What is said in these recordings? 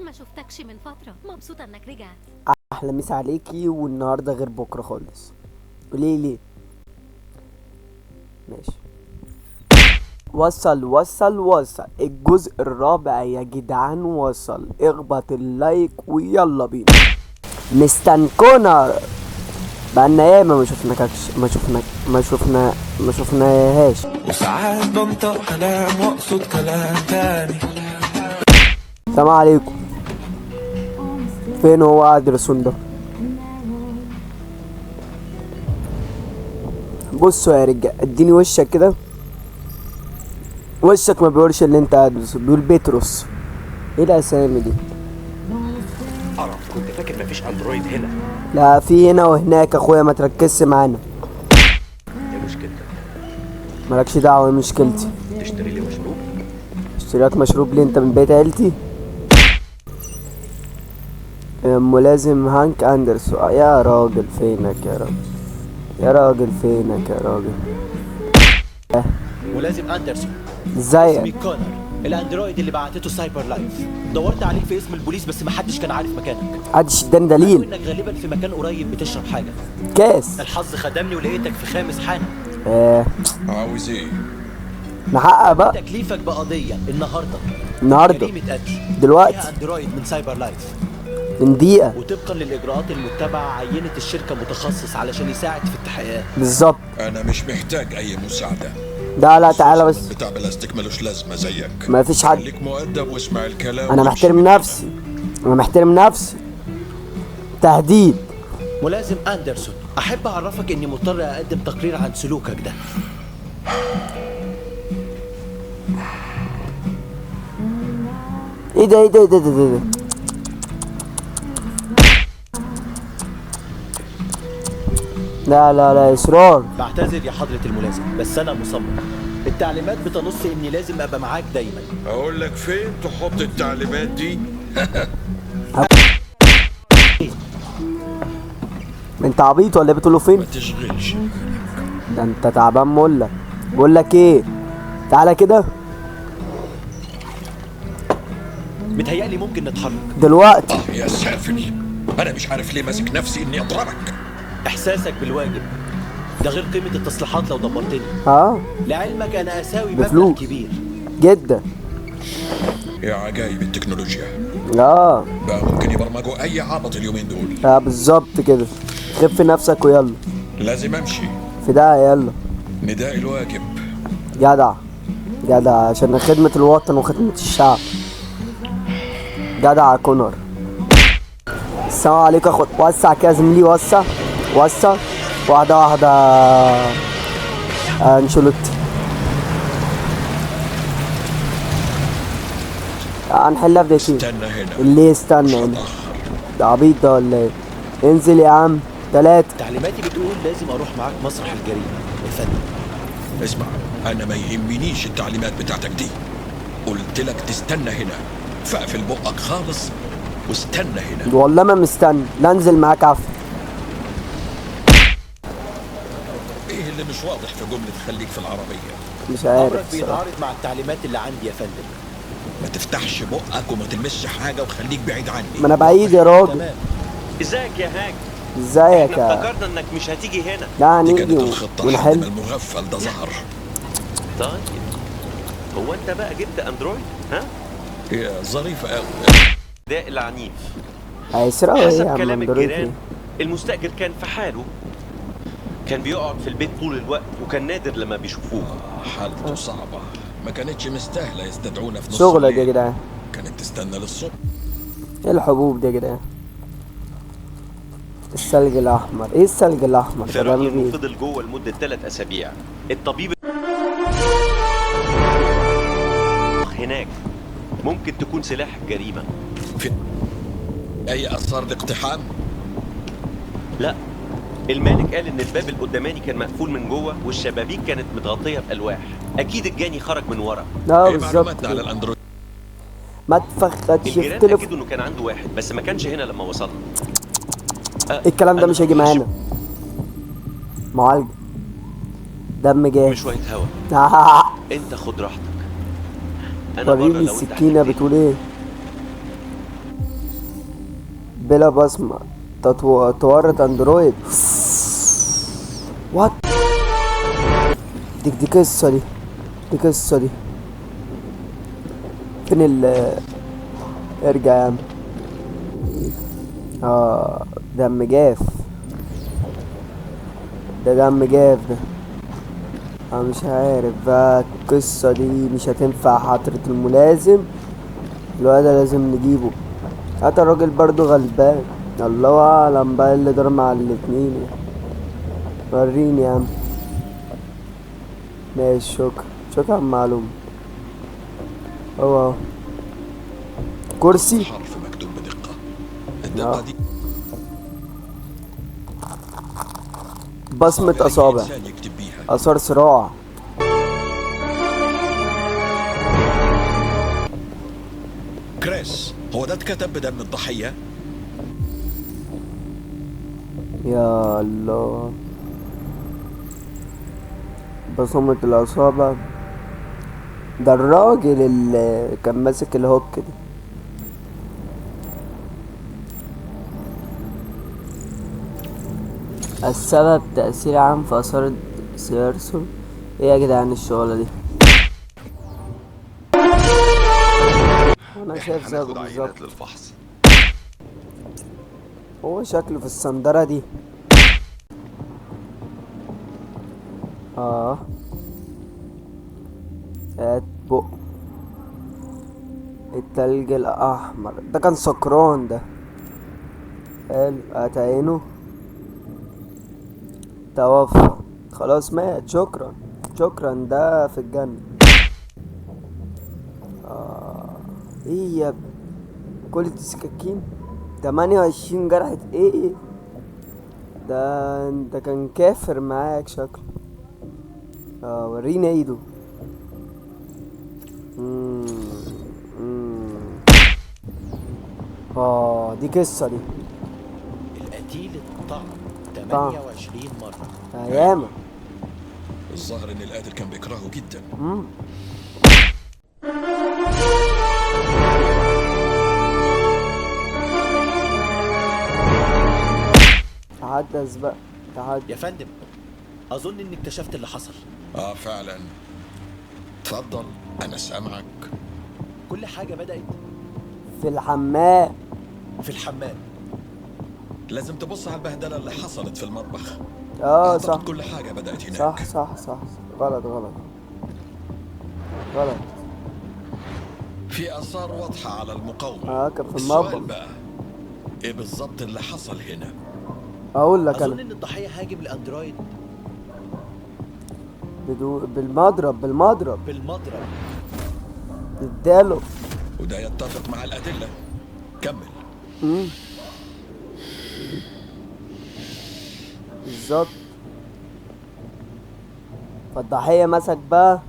ما شفتكش من فترة، مبسوطة انك رجعت. احلى مسا عليكي، والنهارده غير بكره خالص. قولي لي ماشي. وصل وصل وصل الجزء الرابع يا جدعان، وصل. اخبط ال like ويلا بينا. مستر كونر، بقالنا ياما ما شفناكش، ما شفناهاش. وساعات بنطق كلام واقصد كلام تاني. السلام عليكم. فين هو ادرسون ده؟ بصوا يا رجال، اديني وشك كده. وشك ما بيقولش اللي انت ادرسون، بيقول بيتروس. ايه الاسامي دي؟ قرف، كنت فاكر مفيش android هنا. لا في هنا وهناك اخويا، ما تركزش معانا. ايه مشكلتك؟ مالكش دعوه، ايه مشكلتي؟ تشتري لي مشروب؟ اشتري لك مشروب ليه؟ انت من بيت عيلتي؟ ملازم هانك اندرسون. يا راجل فينك يا راجل، يا راجل فينك يا راجل. ملازم اندرسون، ازيك؟ اسمي كونر، ال android اللي بعتته سايبر لايف. دورت عليك في اسم البوليس بس محدش كان عارف مكانك. محدش اداني قالوا دليل. انك غالبا في مكان قريب بتشرب حاجة. كاس الحظ خدمني ولقيتك في خامس حانة. اه عاوز ايه؟ نحقق بقى تكليفك بقضيه النهارده، النهارده جريمة قتل دلوقتي فيها android من سايبر لايف، من دقيقة وطبقا للاجراءات المتبعة عينت الشركة متخصص علشان يساعد في التحقيقات. بالظبط. انا مش محتاج اي مساعدة. لا لا تعالى بس، بتاع بلاستيك ملوش لازمه زيك. ما فيش حد. خليك مؤدب واسمع الكلام. انا وامشي. محترم نفسي، انا محترم نفسي. تهديد. ملازم اندرسون، احب اعرفك اني مضطر اقدم تقرير عن سلوكك ده. ايه ده ايه ده ايه ده ايه ده, إيه ده؟ لا لا لا اصرار. بعتذر يا حضرة الملازم بس أنا مصمم. التعليمات بتنص إني لازم أبقى معاك دايما. اقول لك فين تحط التعليمات دي؟ انت عبيط ولا بتقول له فين؟ ما تشغلش. ده انت تعبان ملة. بقول لك ايه، تعالى كده متهيألي ممكن نتحرك دلوقتي. يا سافل، انا مش عارف ليه ماسك نفسي اني اضربك. إحساسك بالواجب ده غير قيمة التصليحات لو دمرتني. اه لعلمك أنا أساوي مبلغ بفلوس. كبير. جدا. يا عجايب التكنولوجيا، اه بقى ممكن يبرمجوا اي عبط اليومين دول. اه بالظبط كده. خف نفسك ويلا لازم امشي. في ده يلا. نداء الواجب. جدع جدع، عشان خدمة الوطن وخدمة الشعب. جدع يا كونر. السلام عليكم يا اخوات. وسع كده يا زميلي، وسع وسع، واحدة واحدة. انشيلوتي هنحلها في دقيقتين. استنى هنا. اللي استنى مش هنا هتأخر. ده عبيط ده ولا ايه؟ انزل يا عم. 3. تعليماتي بتقول لازم أروح معاك مسرح الجريمة يا فندم. اسمع، انا ما يهمنيش التعليمات بتاعتك دي. قلت لك تستنى هنا، فاقفل بقك خالص واستنى هنا. والله ما مستني، لا انزل معاك عفو. ايه اللي مش واضح في جملة خليك في العربية؟ مش عارف أمرك الصراحة. بيتعارض مع التعليمات اللي عندي يا فندم. ما تفتحش بقك وما تلمسش حاجة وخليك بعيد عني. ما انا بعيد يا راجل. تمام. ازيك يا هانك؟ ازيك احنا يا افتكرنا انك مش هتيجي هنا. لا دي هنيجي كانت الخطة لحد ما ونحل. المغفل ده ظهر. طيب هو انت بقى جبت android؟ ها؟ يا ظريفة قوي. ده العنيف. هيسرقوا ايه حسب يا عم كلام android الجيران ايه؟ المستأجر كان في حاله، كان بيقعد في البيت طول الوقت وكان نادر لما بيشوفوه. حالته صعبة، ما كانتش مستاهلة يستدعونا في نص شغلة دي يا الليل. جدعان. كانت تستنى للصبح. ايه الحبوب دي يا جدعان؟ الثلج الاحمر، ايه الثلج الاحمر في ده؟ رأيي بيعمل انه ايه؟ فضل جوه لمدة 3 أسابيع. الطبيب هناك ممكن تكون سلاح الجريمة. في أي آثار لاقتحام؟ لا، المالك قال ان الباب القداماني كان مقفول من جوه والشبابيك كانت متغطية بألواح. اكيد الجاني خرج من ورا. اه إيه بالظبط معلوماتنا على كده. ال android؟ ما تفختش في الجيران تليفون. اكدوا انه كان عنده واحد بس ما كانش هنا لما وصلنا. الكلام ده أنا مش هيجي هروح معانا. معالجة دم جاهز. شوية هوا. انت خد راحتك، انا بره وريني لو انت السكينة احتجتني. بتقول ايه. بلا بصمة. تورط اندرويد. what، دي قصة، دي قصة دي. فين ال ارجع يا عم. دم جاف ده، دم جاف ده. انا مش عارف بقى القصة دي مش هتنفع. حضرة الملازم الواد ده لازم نجيبه. حتى الراجل برضو غلبان، الله اعلم بقى اللي دار مع الاتنين. وريني يا عم. ماشي، شكرا شكرا على المعلومة. هو كرسي. حرف مكتوب بدقة، الدقة دي بصمة صعب أي أصابع. إنسان يكتب بيها. آثار صراع. كريس، هو ده اتكتب بدم الضحية؟ يا الله، بصمة الأصابع. ده الراجل اللي كان ماسك الهوك ده. السبب تأثير عام في آثار سيرسون. ايه يا جدعان الشغلة دي؟ انا شايف زيه هناخد بالظبط. عينات للفحص. هو شكله في الصندرة دي. هات بق التلج الأحمر ده، كان سكران ده. حلو، هات عينه. توفى خلاص، مات. شكرا شكرا، ده في الجنة. ايه يا ابني كل دي سكاكين؟ 28 جرحة ايه ده؟ انت كان كافر معاك شكله. ورينا ايده. مم. مم. دي قصة دي. القتيل اتطعن طعن. 28 مرة. ياما. الظاهر إن القاتل كان بيكرهه جدا. تحدث بقى، تحدث. يا فندم، أظن إني اكتشفت اللي حصل. فعلا. اتفضل، أنا سامعك. كل حاجة بدأت في الحمام. في الحمام. لازم تبص على البهدلة اللي حصلت في المطبخ. أعتقد صح. كل حاجة بدأت هناك. صح صح صح. غلط غلط غلط. في آثار واضحة على المقاومة. كان في السؤال المطبخ. بقى، إيه بالظبط اللي حصل هنا؟ أقول لك أظن أنا. إن الضحية هاجم الأندرويد بالمضرب. بالمضرب. بالمضرب. اداله. وده يتفق مع الأدلة. كمل. بالظبط. فالضحية مسك بقى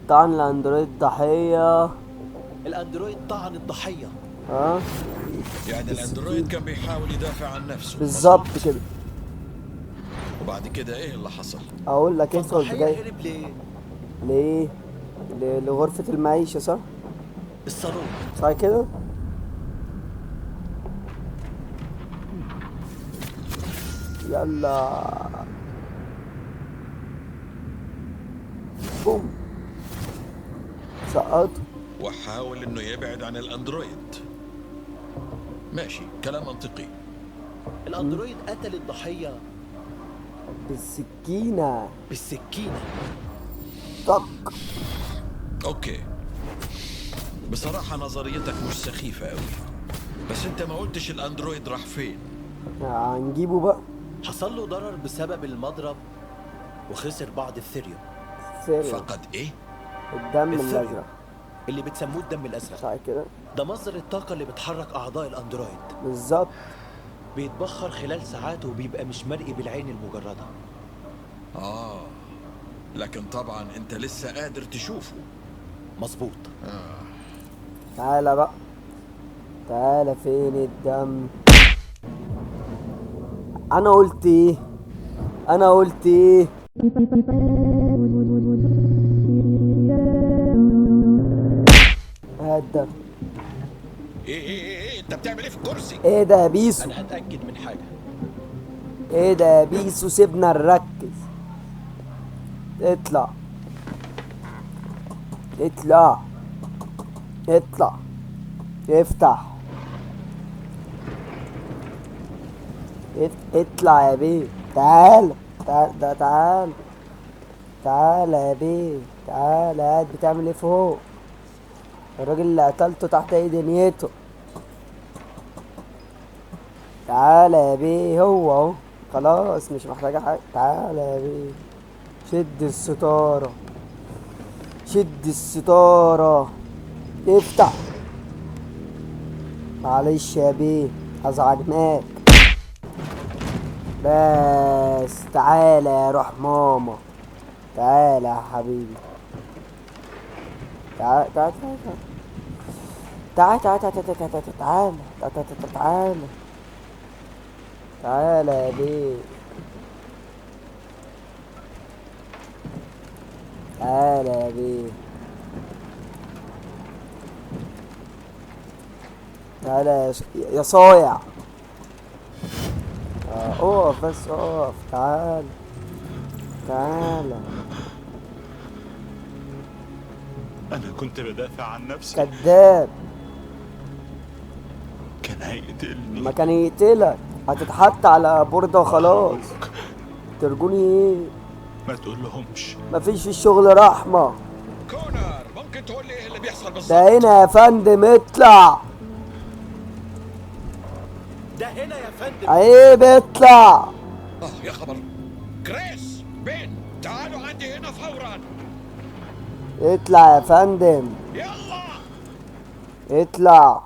طعن الأندرويد ضحية. الأندرويد طعن الضحية. يعني الأندرويد كان بيحاول يدافع عن نفسه. بالظبط كده. وبعد كده إيه اللي حصل؟ أقول لك إيه فالضحية جاي. هرب ليه؟ ليه؟ لغرفة المعيشة صح؟ الصالون. صح كده؟ يلا بوم، سقطه. وحاول انه يبعد عن الاندرويد. ماشي، كلام منطقي. الاندرويد قتل الضحية بالسكينة. بالسكينة. طق. okay، بصراحة نظريتك مش سخيفة قوي، بس انت ما قلتش الاندرويد راح فين. هنجيبه بقى. حصل له ضرر بسبب المضرب وخسر بعض الثيريوم. ثيريوم. فقد ايه؟ الدم الثيريوم. الازرق. اللي بتسموه الدم الازرق. صح كده؟ ده مصدر الطاقة اللي بتحرك أعضاء الأندرويد. بالظبط. بيتبخر خلال ساعات وبيبقى مش مرئي بالعين المجردة. لكن طبعا انت لسه قادر تشوفه. مظبوط. تعالى بقى، تعالى، فين الدم؟ انا قلت ايه؟ انا قلت ايه؟ هات الدم. ايه ايه ايه, إيه؟ انت بتعمل ايه في الكرسي؟ ايه ده يا بيسو؟ انا هتاكد من حاجة. ايه ده يا بيسو؟ سيبنا نركز. اطلع اطلع اطلع، افتح، اطلع يا بيه. تعال تعال ده، تعال تعال يا بيه، تعال. قاعد بتعمل ايه فوق؟ الراجل اللي قتلته تحت ايه دنيته؟ تعال يا بيه، هو اهو خلاص مش محتاجة حاجة. تعال يا بيه، شد الستارة، شد الستارة، افتح. معلش يا بيه ازعجناك، بس تعالى يا روح ماما، تعالى يا حبيبي، تعال تعال تعال تعال تعال تعال تعال تعال تعال تعال تعال يا بيه، تعال يا بيه، تعال يا صايع. اقف بس، اقف، تعال تعال. انا كنت بدافع عن نفسي. كذاب، كان هيقتلني. ما كان يقتلك، هتتحط على بوردة وخلاص. ترجوني ايه؟ ما تقولهمش. مفيش في الشغل رحمة. كونر، ممكن تقول لي ايه اللي بيحصل بالظبط؟ ده هنا يا فندم، اطلع. ده هنا يا فندم. عيب، اطلع. يا خبر. كريس، بين، تعالوا عندي هنا فورا. اطلع يا فندم، يلا اطلع.